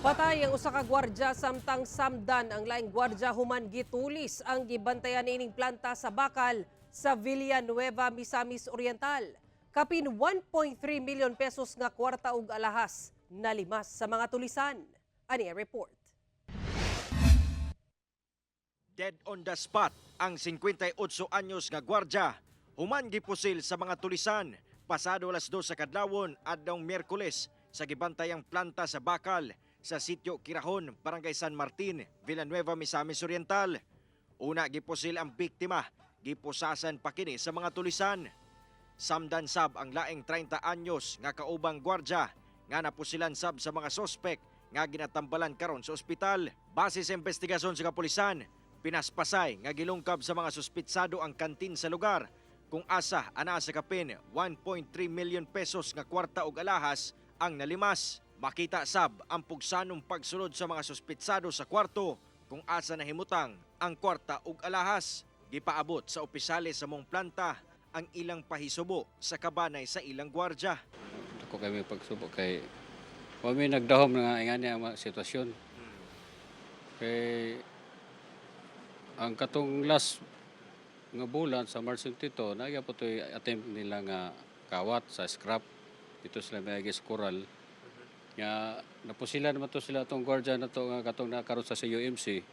Patay ang usa ka gwardya samtang samdan ang laing gwardya human gitulis ang gibantayan niining planta sa bakal sa Villanueva, Misamis Oriental. Kapin 1.3 million pesos nga kwarta ug alahas nalimas sa mga tulisan. Ani ang report. Dead on the spot ang 58 anyos nga gwardya human gipusil sa mga tulisan pasado alas 2 sa kadlawon adlawng Miyerkules sa gibantayang planta sa bakal sa sitio Kirahon, Barangay San Martin, Villanueva, Misamis Oriental. Una gipusil ang biktima, gipusasan pa kini sa mga tulisan. Samdan sab ang laing 30 anyos nga kaubang gwardya nga napusilan sab sa mga sospek nga ginatambalan karon sa ospital. Base sa investigasyon sa kapulisan, pinaspasay nga gilungkab sa mga suspitsado ang kantin sa lugar kung asa anaa sa kapin 1.3 million pesos nga kwarta og alahas ang nalimas. Makita sab ang pugsanong pagsulod sa mga suspitsado sa kwarto kung asa nahimutang ang kwarta ug alahas. Gipaabot sa opisyales sa maong planta ang ilang pahisubo sa kabanay sa ilang gwardya. Ako kami pagsubo kay wa mi nagdahom nga ingani ang mga sitwasyon. Kay ang katong last nga bulan sa March 22, naa po to'y attempt nila nga kawat sa scrap dito sila may coral nga napusila naman to sila atong guardian na to nga katong nakaroon sa CUMC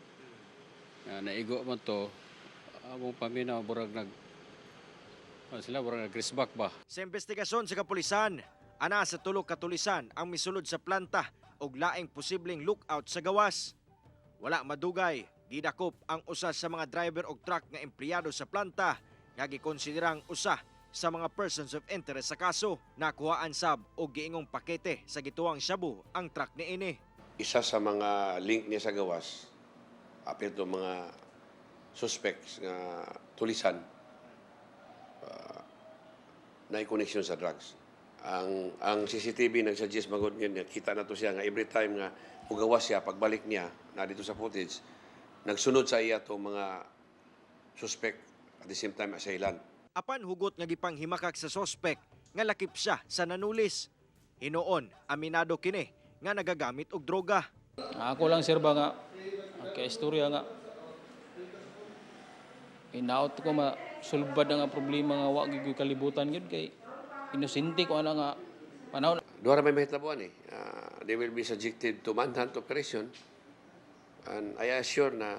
nga naigo man to among paminaw, burag nag ano sila, burag nag back ba. Sa investigasyon sa kapulisan, ana sa tulo ka tulisan ang misulod sa planta og laing posibleng lookout sa gawas. Wala madugay, gidakop ang usa sa mga driver og truck nga empleyado sa planta nga gikonsiderang usa sa mga persons of interest sa kaso. Nakuhaan sab og giingong pakete sa gituwang shabu ang truck niini. Isa sa mga link niya sa gawas, apil to mga suspects nga tulisan, na connection sa drugs. Ang CCTV nagsuggest magod nga kita na to siya nga every time nga mugawas siya, pagbalik niya na dito sa footage, nagsunod sa iya to mga suspect, at the same time assailant. Apan hugot nga gipanghimakak sa sospek nga lakip siya sa nanulis. Hinuon, aminado kini nga nagagamit og droga. Ako lang, sir, ba nga ang kaistorya nga inaot ko masulbad ang problema nga wa gyud ko'y kalibutan gyud kay inosente ko ana nga panahon. Duha ra may mahitabuan eh. They will be subjected to manhunt operation. And I assure na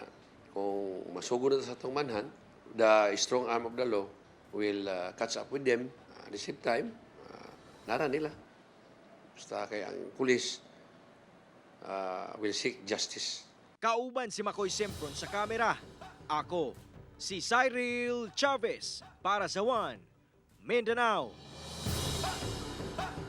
kung masugod na sa atong manhunt, the strong arm of the law will catch up with them. At the same time, nara nila. Basta kay ang pulis will seek justice. Kauban si Makoy Sempron sa kamera. Ako, si Cyril Chavez para sa One Mindanao.